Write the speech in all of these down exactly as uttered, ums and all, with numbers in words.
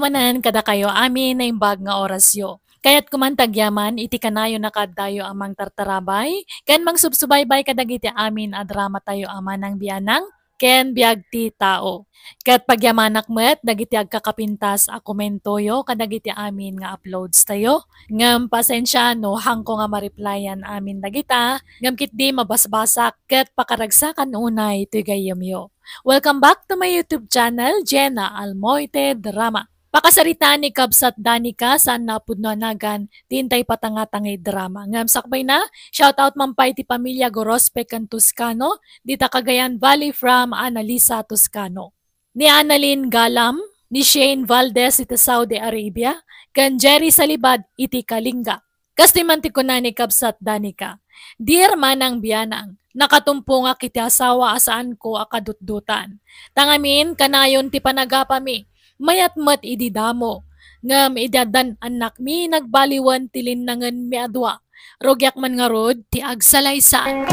Nen kadakayo amin naimbag nga orasyo. Kayatko man ti agyaman iti kanayon a kaaddayo a mangtartarabay ken mangsubsubaybay kadagiti amin a dramatayo a manang bianang ken biag ti tao. Ket pagyamanak met dagiti agkakapintas a komentoyo kadagiti amin nga uploads tayo. Ngem pasensia no haanko nga ma-replyan amin dagita, ngem ketdi mabasbasak ket pakaragsakan unay toy gayyemyo. Welcome back to my YouTube channel, Jenna Almoite Drama. Pakasaritaan ni Kabsat Danica saan a pudno a nagan ti intay patangatangay drama. Ngem sakbayna, shout out man pay ti pamilia Gorospe ken Toscano, dita Cagayan Valley from Annalisa Toscano. Ni Annalyn Galam, ni Shane Valdez iti Saudi Arabia, ken Jerry Salibad iti Kalinga. Kastoy man ti kuna ni Kabsat Danica, "Dear manang bianang, nakatumpongak iti asawa a saanko a kadutdutan. Tangamin, kanayon ti panagapami. Mayat met idi damo. Ngem idi addan annakmi, nagbaliwen ti linnangenmi a dua. Rugiak man ngarud ti agsalaysay."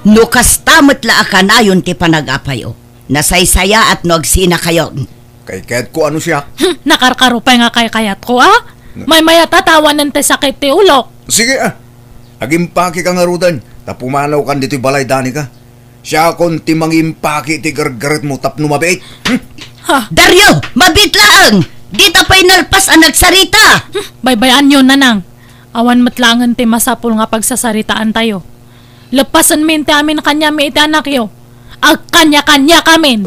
No kasta met la a kanayon ti panagapayo, nasaysayaat no agsinakayon. Kaykayatko a no siak. Hmm, nakarkaro pay nga kaykayatko, a? Na- Maymayat a tawanen ti sakit ti ulok. Sige, a. Agimpakika ngaruden, ta pumanawkan ditoy balay, Danica. Siakon ti mangimpaki ti gargaretmo tapno mabiit. Hmm? Ha? Dario, mabiit laeng! Dita pay nalpas a nagsarita! Hmm, baybay-anyo, nanang. Awan met laengen ti masapul nga pagsasaritaantayo. Leppasenmin ti amin kaniami iti anakyo. Agkaniakaniakamin!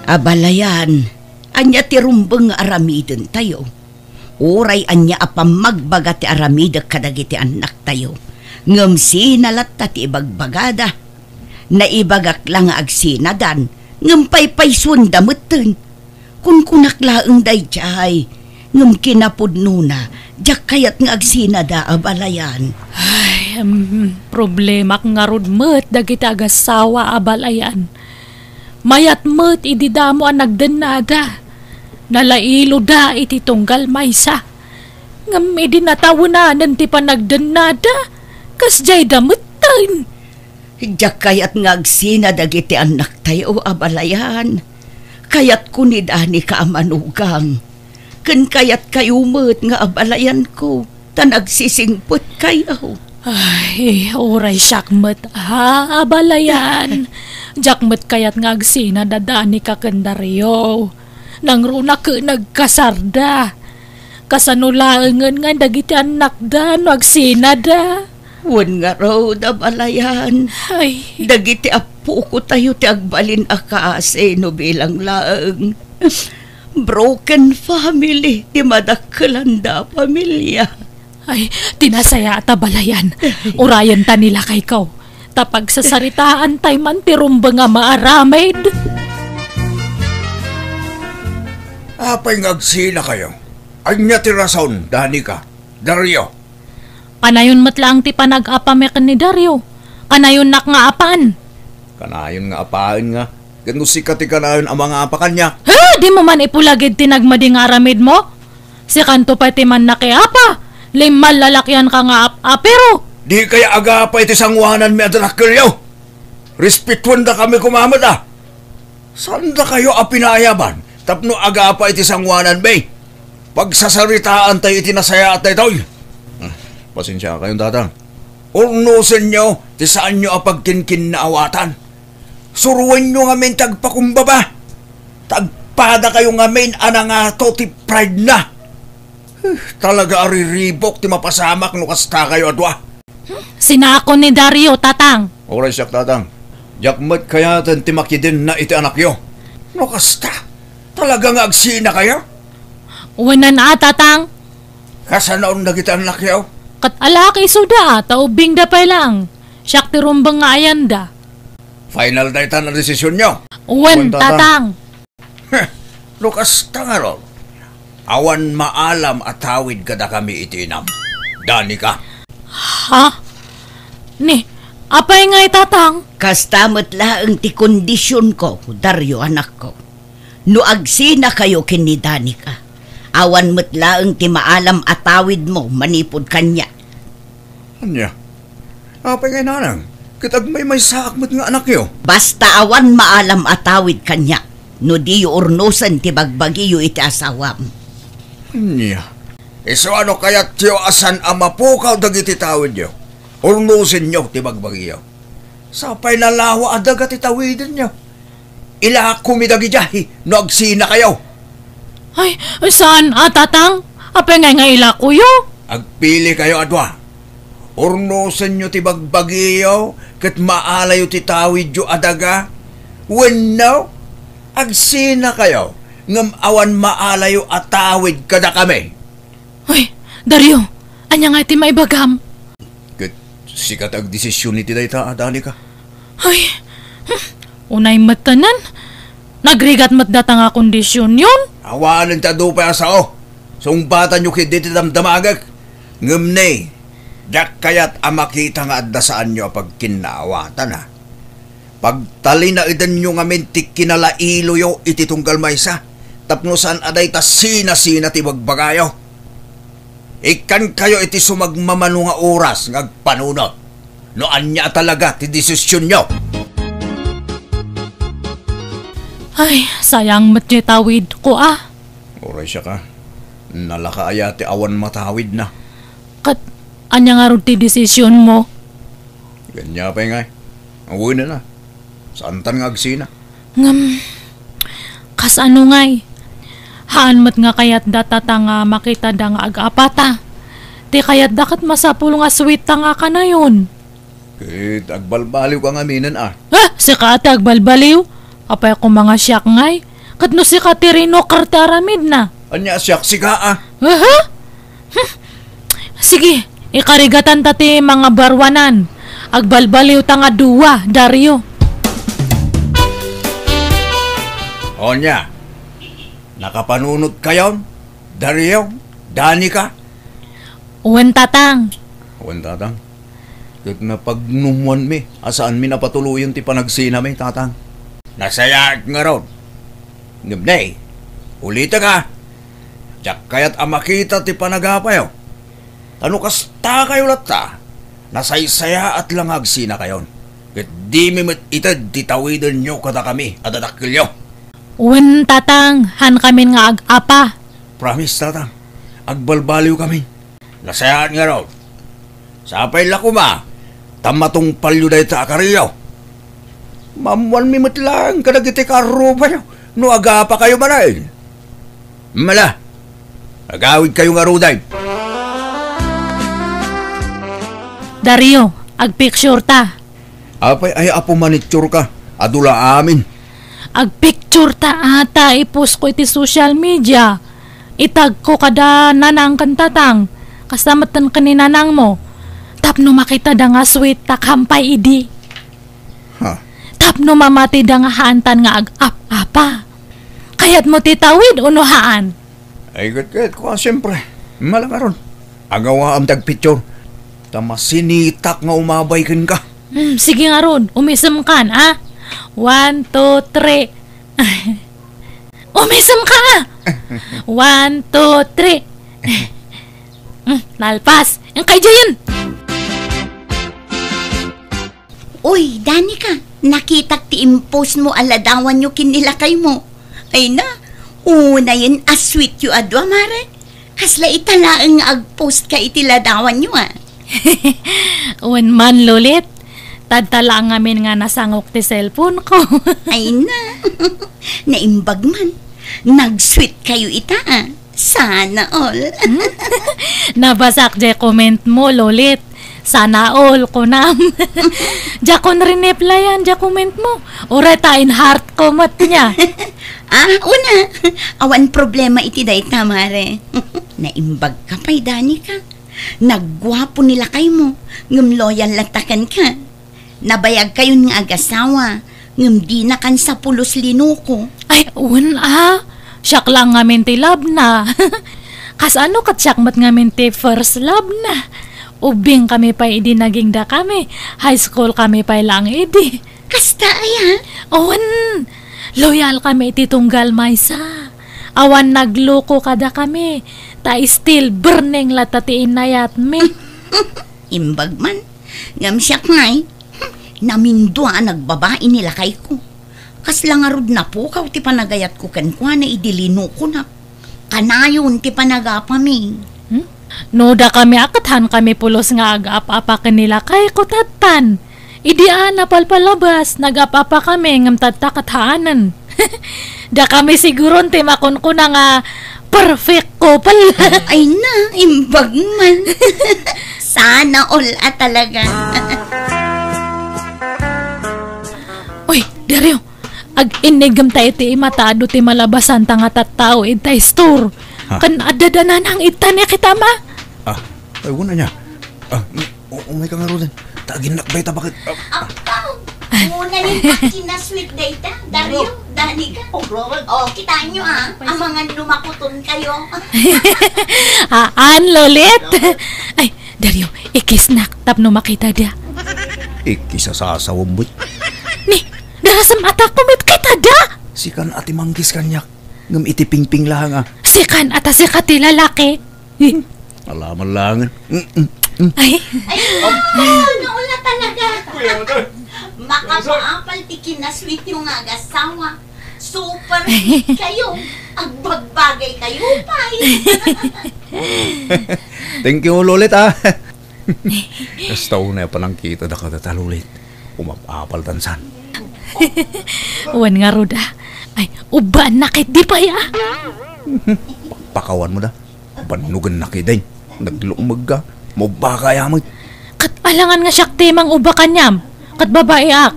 Abalayan, ania ti rumbeng nga aramidentayo? Uray ania a pammagbaga ti aramidek kadagiti annaktayo, ngem sina latta ti ibagbagada. Naibagak la nga agsinadan, ngem paypaysuenda metten. Kunkunak laeng daydiay, ngem kinapudnona, diak kayat nga agsinada, abalayan. Ay, em, problemak ngarud met dagiti agassawa, abalayan. Mayat met idi damo a nagdennada. Nalailoda iti tunggal maysa. Ngem idi natawenanen ti panagdennada, kasdiayda metten. Diak kayat nga agsina dagiti annaktayo, abalayan. Kayatko ni Danica a manugang. Ken kayatkayo met nga abalayanko, ta nagsisingpetkayo. Ay, uray siak met, a, abalayan. Diak met kayat nga agsina da Danica ken Dario. Nangruna ket nagkasarda. Kasano laengen nga dagiti annakda no agsinada? Wen ngarud, abalayan. Ay. Dagiti appokotayo ti agbalin a kaasi no bilang laeng. Broken family ti madakkelanda a pamilia. Ay, ti nasayaat, abalayan. Urayenta ni lakayko. Ta pagsasaritaantay man ti rumbeng a maaramid. Apay nga agsinakayo? Ania ti rason, Danica, Dario? Kanayon met laeng ti panag-apami ken ni Dario. Kanayonnak nga apan. Kanayon nga apaen nga, ket no sika ti kanayon a mangapa kaniak. Ha? Dimo man ipulagid ti nagmadi nga aramidmo? Sikanto pay ti mannakiapa. Limmal lalakianka nga ap-, apero. Dikay agapa iti sangoananmi a dakkelyo. Respetuendakami koma met, a. Saandakayo a pinayaban tapno agapa iti sangoananmi. Pagsasaritaantay iti nasayaat daytoy. Ah, pasensiakayon, Tatang. Urnosenyo ti saanyo a pagkinkinnaawatan. Suroenyo ngamin ti agpakumbaba. Ta agpadakayo ngamin a nangato ti pride na. Eh, talaga a riribuk ti mapasamak no kastakayo a dua. Sinako ni Dario, Tatang. Uray siak, Tatang. Diak met kayaten ti makidenna iti anakyo. No kasta, talaga nga agsinakayo? Wen a, Tatang. Kasanoon dagiti annakyo? Ket alak isuda, ta ubbingda pay laeng. Siak ti rumbeng nga ayanda. Final dayta a desisionyo? Wen, Wen, Tatang. Tatang. Heh, no kasta ngarud, awan maalam a tawid kadakami iti inam. Danica. Ha? Ni, apay ngay, Tatang? Kasta met laeng ti kondisionko, Dario, anakko. No agsinakayo ken ni Danica, awan met laeng ti maalam a tawidmo manipud kaniak. Ania? Apay ngay, nanang? Ket agmaymaysaak met nga anakyo. Basta awan maalam a tawid kaniak, no diyo urnosen ti bagbagiyo iti asawam. Ania? Isu a no kayatyo a saan a mapukaw dagiti tawidyo, urnosenyo ti bagbagiyo. Sapay nalawa a daga ti tawidenyo. Ilakomi dagidiay no agsinakayo. Ay, saan a, Tatang? Apay ngay nga ilakoyo? Agpilikayo a dua. Urnosenyo ti bagbagiyo ket maalayo ti tawidyo a daga. Wenno, agsinakayo ngem awan maalayo a tawid kadakami. Ay, Dario, ania ngay ti maibagam? Ket sika ti agdesision iti dayta, Danica. Ay, hmm, unay met tanan. Nagrigat met data nga kondisionyon. Awanen ti adu pay a sao. Sungbatanyo ketdi ti damdamagek. Ngem ne, diak kayat a makita nga adda saanyo a pagkinnaawatan, a. Pagtalinaedanyo ngamin ti kinalailoyo iti tunggal maysa, tapno saan a dayta sinasina ti bagbagayo. Ikkankayo iti sumagmamano nga oras nga agpanunot no ania a talaga ti desisionyo. Ay, sayang met ti tawidko, a. Uray siak, a. Nalaka aya ti awan matawidna? Ket ania ngarud ti desisionmo? Ania pay ngay? Awanen a. Saantan nga agsina. Ngem, kasano ngay? Haan met nga kayatda, Tatang, a makitada nga ag-apata. Ti kayatda ket masapul nga sweet ta nga kanayon. Ket agbalbaliwka ngaminen, a. Ah, sika ti agbalbaliw? Apay koma nga siak ngay? Ket no sika ti rinukar ti aramidna? Ania, siak sika, a? Aha? Hmm. Sige, ikarigatan ta ti mangabaruanan. Agbalbaliw ta nga dua, Dario. Onya, nakapanunot kayon, Dario, Danica? Wen, Tatang. Wen, Tatang. Ket napagnumwanmi a saanmi a patuloyen ti panagsinami, Tatang. Nasayaat ngarud. Ngem ne, ulitek a, diak kayat a makita ti panagapayo. Ta no kastakayo latta, nasaysayaat la nga agsinakayon. Ket dimi met ited ti tawidenyo kadakami a dadakkelyo. Wen, Tatang, haankamin nga ag-apa. Promise, Tatang. Agbalbaliwkami. Nasayaat ngarud. Sapay la koma ta matungpalyo dayta a kariyo. Maammoanmi met laeng kadagiti kaarrubayo no agapakayo manen. Mala, agawidkayo ngaruden. Dario, agpicture ta. Apay ay apo manicture ka? Adu la amin. Agpicture ta ata, ipostko iti social media. Itagko kada nanang ken tatang. Kasta metten ken ni nanangmo. Tapno makitada nga sweet ta kampay idi. Ha? Tapno mamatida nga haantan nga ag-ap-apa. Kayatmo ti tawid uno haan? Ay, ket, ket, kua, siyempre. Malangaron. Agawaam ti agpicture. Ta masinitak nga umabay kenka. Hmm, sige ngarud, umisemkan, a? One, two, three. Umisemka, a? One, two, three. Hmm, nalpas. Inkay diayen. Uy, Danica, nakitak ti impostmo a ladawanyo ken ni lakaymo. Ay na, unayen a sweetyo a dua, mare. Kasla ita laeng nga agpostka iti ladawanyo, a. Wen man, Lolit, tadta laeng ngamin nga nasangok ti cellphoneko. Ay na, naimbag man. Nag-sweet kayo ita, a. Sana all. Hmm? Nabasak diay comment mo, Lolit. Sana all, kunam. Diakon rineplyan diay comment mo. Uray ta in-heart ko met nia. Ah, una. Awan problema iti dayta, mare. Naimbag ka pay, Danica. Nagguapo ni lakaymo, ngem loyal latta kenka. Nabayag kayon nga agasawa, ngem dina kan sa pulos linuko. Ay, wen a. Siak la ngamin ti labna. Kasano ket siak met ngamin ti first love na? Ubbing kami pay idi nagingda kami. High school kami pay laeng idi. Kasta aya? Wen, loyal kami iti tunggal maysa. Awan nagluko kadakami. Ta still burning latta ti inayatmi. Imbag man. Ngem siak ngay, Namindua a nagbabai ni lakayko. Kasla ngarud napukaw ti panagayatko kenkuana idi linukonak. Kanayon ti panagapami. Hmm? No dakami a ket haankami pulos nga agap-apa ken ni lakayko tattan. Idi a napalpalabas, nagap-apa kami ngem tatta ket haanen. Dakami siguron ti makunkuna nga perfect couple. Ay na, imbag man. Sana all a talaga. Uy, Dario, ag-innigem ta iti imatado ti malabasanta nga tattao ita store. Ha? Kan adda da nanang itta ni kita ma? Ah, ay, wala niya. Ah, u-, umay ka nga, Roden. Taginnak ba ita bakit? Ah, Apaw! Una yung kinasweet dayta, Dario, Danica. Oh, grabe. Oh, kitaan nyo, ah. Ang mga lumakuton kayo. Haan, Lolit? Ay, Dario, ikisnak tapno makita da. Ikisasasawam, boy. Ni, darasam ata kumit kita da. Sikan ati manggis kanyak. Ngem iti pingping lang, ah. Sikan ata sika ti lalaki. Alaman langen. Mm, mm, mm. Ay. Ay, naula talaga. Makapaapal ti kinasweet yung nga agasawa. Super sweet kayo. Agbagbagay kayo, pay. Thank you, Lolit, ah. Kasta unay a panangkita da kadata, Lolit. Umapapal tansan. Wen nga, Roda. Ay, ubbaan na ket di pay, ah. Pakpakawan mo da. Bannugen na kidin. Naglumeg ka. Mubba ka yamet. Ket alangan nga siak ti mangubba kaniam. Ket babaeak.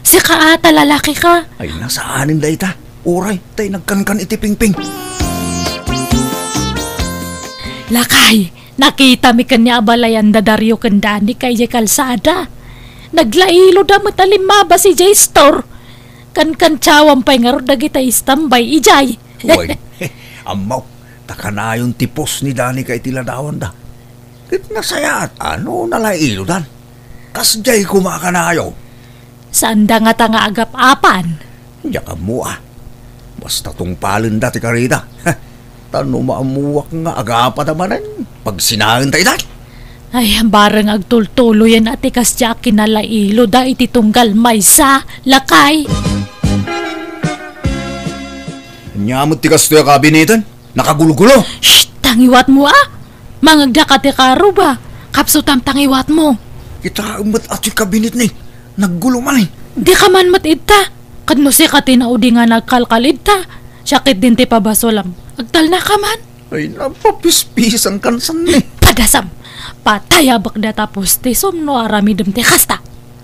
Sika ata lalaki ka. Ay, nasaanen dayta. Uray, tay nagkankan iti pingping. Lakay, nakitami ken ni abalayan da Dario ken Danica idiay kalsada. Naglailo da met a limmabas idiay store. Kankantiawam pay ngarud dagiti istambay idiay. Uy, ammo, ta kanayon ti pos ni Danica iti ladawanda. Ket nasayaat a no nalailodan. Kasdiay koma a kanayon. Saanda ngata nga agap-apan. Diak ammo a. Basta tungpalenda ti karida. Ta no maammuak nga agapata manen, pagsinaenta ita. Ay, bareng agtultuloyen a ti kasdiay a kinalailoda iti tunggal maysa, lakay. Ania met ti kastoy a kabineten? Nakagulgulo. Shh! Tangiwat mo, ah! Mangagda ka ti karuba. Kapsutam tangiwat mo. Kitaem met a ti kabinet ni. Naggulo man, eh. Di ka man met idta. Ket no sika ti naudi nga nagkalkal idta, siak ketdin ti pabasolam. Agtalna ka man. Ay, napapispisan kansan ni. Padasam. Patayabek data postisom no aramidem ti kasta.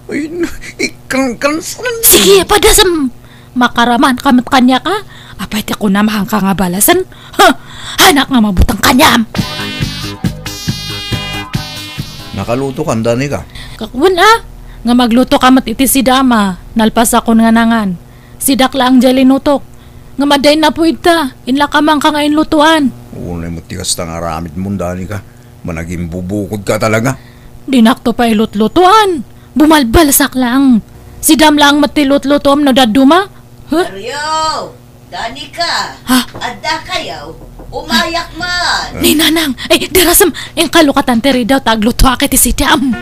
Ay, na, ikkan kansan ni. Sige, padasam. Makaraman ka met kaniak, a? Apay ti kunam, haanka nga balasen? Ha! Haanak nga mabuteng kaniam! Nakaluto kan, Danica? Kakwan, a? Nga magluto ka met iti sidam a, nalpasakon nga nangan. Sidak laeng diay linutok. Nga maddain napu idta, inlakamanka nga inlutoan. Unay met ti kasta nga aramidmon, Danica. Managimbubukod ka talaga. Dinakto pay lutlutoan. Bumalbalsak laeng. Sidam laeng met ti lutlutoam no dadduma. Huh? Dario! Danica! Ha? Adda kayo? Umayak man! Ni Nanang! Ay, darasem! Inkalukatan ti ridaw ta aglutoak iti sidam.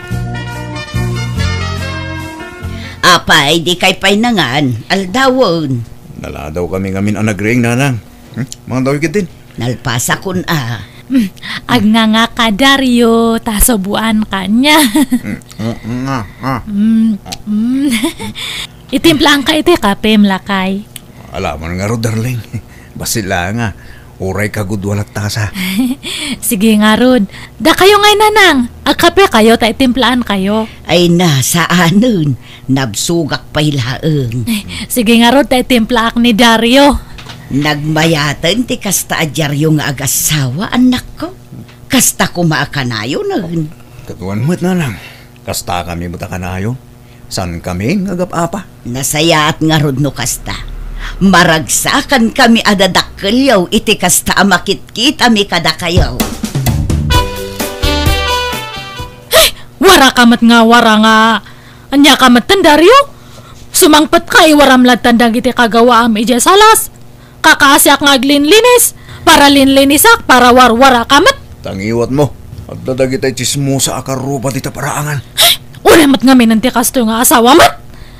Apay, di kay pay nangan, aldawen. Naladaw kami ngamin a nagriing, Nanang. Hmm? Mangdaw ikit din. Nalpasakon a. Mm, agnganga ka, Dario, ta subuan ka niya. Mm, mm, nga, nga. Mm, mm. Itimplaanka iti kapem, lakay. Alaman ngarud, darling. Bassit la nga. Uray kagud wala tasa. Sige ngarud. Dakayo ngay, Nanang. Agkape kayo, ta itimplaan kayo. Ay na, saanen. Nabsogak pay laeng. Sige ngarud, ta itimplaak ni Dario. Nagmayaten ti kasta a diario nga agassawa, annakko. Kasta koma a kanayonen. Kaduan met, Nanang. Kasta kami met a kanayon. Saan kami nga agap-apa? Nasayaat ngarud no kasta. Maragsakan kami a dadakkelyo iti kasta a makitkitami kadakayo. Ay, wara ka met nga wara nga Ania ka metten, Dario? Sumangpet ka, iwaram lattan dagiti kagawaam idiay salas. Kakaasiak nga aglinlinis. Para linlinisak, para warwara ka met. Tangiwat mo. Adda dagiti tsismosa a karuba dita paraangan. Ay, Uray met ngamin ti kastoy nga asawa met!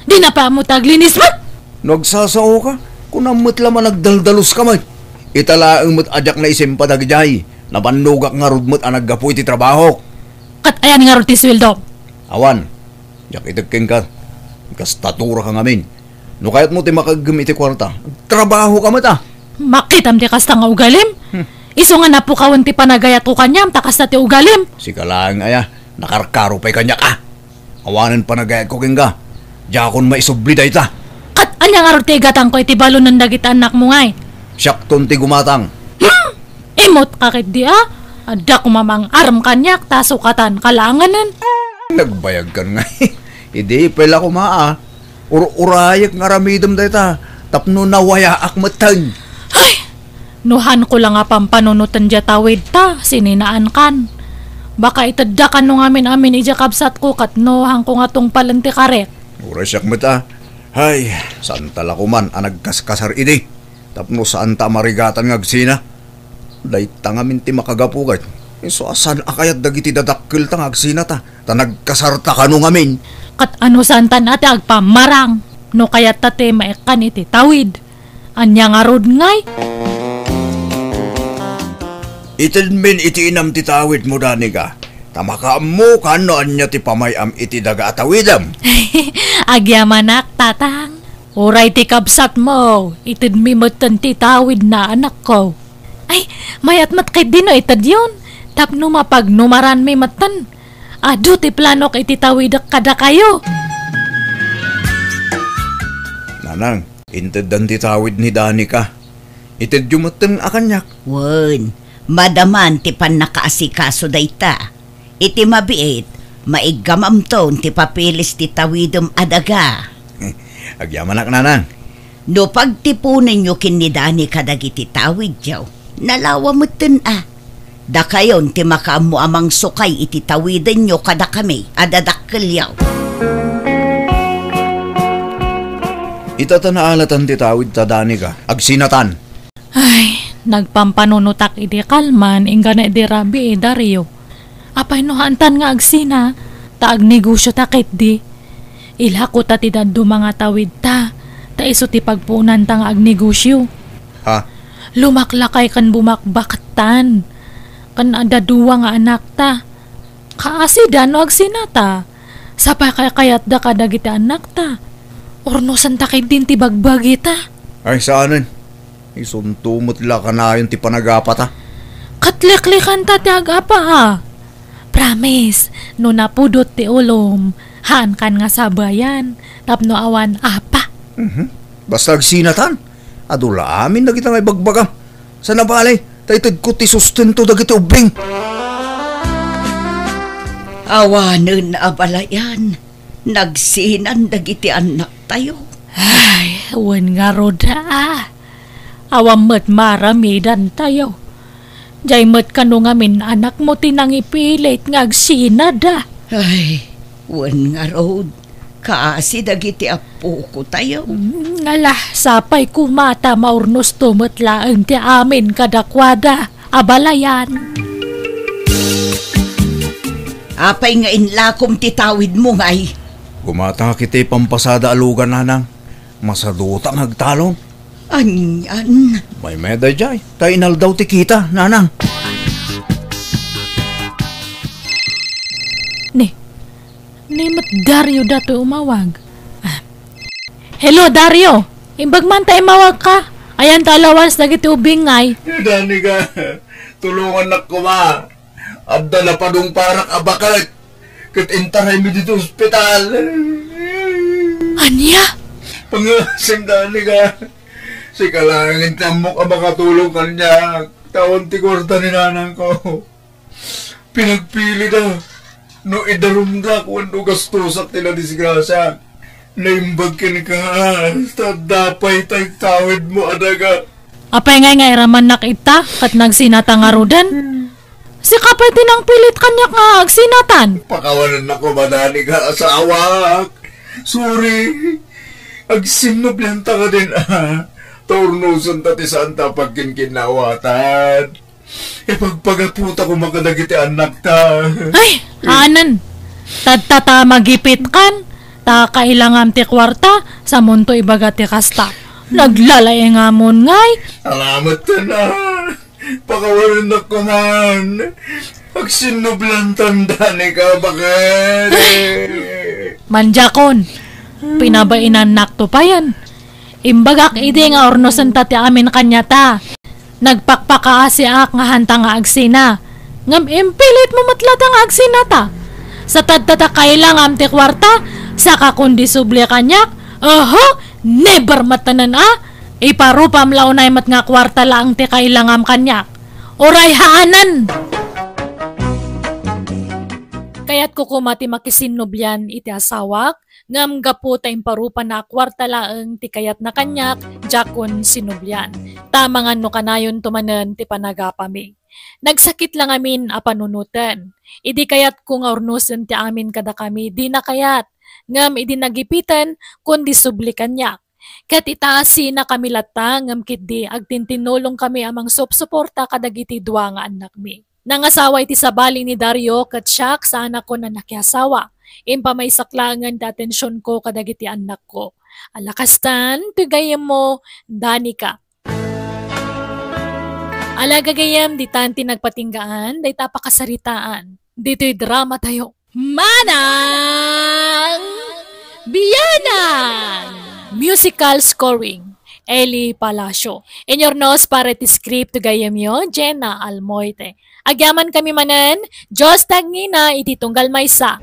Dina pay ammo ti aglinis met! No agsasaoka, kunam met la man agdaldalos ka met. Ita laeng met a diak naisimpa dagidiay. Nabannogak ngarud met a naggapu iti trabahok. Ket ayan ngarud ti sueldo? Awan. Diak ited kenka. Gastatura ka ngamin. No kayatmo ti makaeggem iti kuarta, agtrabaho ka met, a. Makitam ti kasta nga ugalim? Hmm. Isu nga napukawen ti panagayatko kaniam, ta kasta ti ugalim. Sika laeng aya, nakarkaro pay kaniak, a. Awanen panagayatko kenka. Diakon maisubli dayta. Ket ania ngarud ti igatangko iti balonen dagiti annakmo ngay? Siakton ti gumatang. Hmm! Imut ka ketdi, a? Adda koma mang-arem kaniak ta sukatan ka laengen. Nagbayag kan ngay. Idi pay la koma, a. Ur-urayek nga aramidem dayta tapno nawayaak metten. Ay! No hanko la nga pampanunoten diay tawidta, sininaan kan. Baka itedda kano ngamin amin idiay kabsatko ket no hanko nga tungpalen ti karik. Uray siak met, a. Ay, saanta la koman a nagkaskasar idi. Tapno saanta a marigatan nga agsina. Dayta ngamin ti makagapu ket isu a saan a kayat dagiti dadakkelta nga agsinata, ta nagkasarta kano ngamin. Ket ano saantan a ti agpammarang no kayatta ti maikkan iti tawid? Ania ngarud ngay? Itedmin iti inam ti tawidmo, Danica, ta makaammokan no ania ti pamay-am iti daga a tawidem. Agyamanak, Tatang. Uray ti kabsatmo, itedmi metten ti tawidna, anakko. Ay, mayat met ketdi no itedyon, tapno mapagnumaranmi metten. Adu ti planok iti tawidek kadakayo. Nanang, inteddan ti tawid ni Danica. Itedyo metten a kaniak. Wen, madaman ti pannakaasikaso dayta. Iti mabiit, maiggamamton ti papilis ti tawidem a daga. Agyamanak, Nanang. No pagtiponenyo ken ni Danica dagiti tawidyo, nalawa metten a. Dakayon ti makaammo a mangsukay iti tawidenyo kadakami a dadakkelyo. Ita ta naalatan ti tawidta, Danica. Agsinatan. Ay, nagpampanunotak idi kalman, inggana idi rabii, Dario. Apay no haantan nga agsina, ta agnegosiota ketdi. Ilako ta ti dadduma nga tawidta, ta isu ti pagpuonanta nga agnegosio. Ha? Lumaklakay ken bumakbaktan, ken adda dua nga anakta. Kaasida no agsinata. Sapay kaykayatda kadagiti annakta. Urnosenta ketdin ti bagbagita. Ay, saanen. Isunto met la kanayon ti panagapata. Ket liklikanta ti agapa, a. Promise, no napudot ti ulom, haankan nga sabayan, tapno awan apa. Mhm. Basta agsinatan, adu la amin dagita nga ibagbagam. Saan a bale, ta itedko ti sustento dagiti ubbing. Awanen a balayan, nagsinan dagiti annaktayo. Ay, wen ngarud, a. Awan met maaramidantayo. Diay met kano ngamin anakmo ti nangipilit nga agsinada. Ay, wen ngarud, kaasi dagiti appokotayo. Mm, ala, sapay koma ta maurnosto met laeng ti amin kadakuada, abalayan. Apay nga inlakom ti tawidmo, ngay? Gumatangak iti pampasada a lugan, nanang. Masaduta nga agtalon. Anian? Maymayat daydiay, ta inaldaw ti kita, nanang. Ni, ni met Dario datoy umawag. Ah. Hello, Dario! Imbag man ta imawag ka. Ayan ta allowance dagiti ubing ngay. Danica, tulongannak koma. Adda napadungparak a baket. Ket intaraymi ditoy ospital. Ania? Pangasim, Danica. Sika laeng ti ammok a makatulong kaniak. Ta awan ti kuarta ni nanangko. Pinagpilida no idarumdak wenno gastosak ti nadisgrasiak. Naimbag kenka, ta adda pay tay tawidmo a daga. Apay ngay nga iramannak ita ket nagsinata ngaruden? Sika pay ti nangpilit kaniak nga agsinatan. Pakawanennak koma, Danica, asawak. Sorry. Agsinnublianta kadin, a. Ta urnosenta ti saanta a pagkinkinnawatan. Ipagpagaputa koma kadagiti annakta. Ay, anan. Tadta ta magipitkan, ta kailangam ti kuarta, samonto ibaga ti kasta. Naglalaengamon ngay. Alamet ten a. Pakawarennak koman. Agsinnublantan, Danica, baket. Manjakon, pinabainannakto payen. Imbagak idi nga urnosenta ti amin kaniata. Nagpakpakaasiak nga hanta nga agsina. Ngem impilitmo met latta nga agsinata. Sa tadta ta kailangam ti kuarta, saka kon disubli kaniak, aha, never met tanan a. Iparupam la unay met nga kuarta laeng ti kailangam kaniak. Uray haanan! Kayatko koma ti makisinnublian iti asawak, ngem gapu ta imparupana a kuarta laeng ti kayatna kaniak, diakon sinublian. Ta amangan no kanayonto manen ti panagapami. Nagsakit la ngamin a panunoten. Idi kayatko nga urnosen ti amin kadakami, dina kayat. Ngem idi nagipiten, kundi subli kaniak. Ket itasinakami latta, ngem ketdi agtintinnulongkami a mangsupsuporta kadagiti dua nga annakmi. Nangasawa iti sabali ni Dario ket siak, saanakon a nakiasawa. Impamaysak laengen ti atensionko kadagiti annakko. Ala kastan, ti gayyemmo, Danica. Ala gagayyem, ditan ti nagpatinggaan dayta a pakasaritaan ditoy dramatayo. Manang Bianang! Musical scoring, Eli Palacio. Inurnos para ti script ti gayyemyo, Jenna Almoite. Agyamankami manen, Dios ti agngina iti tunggal maysa.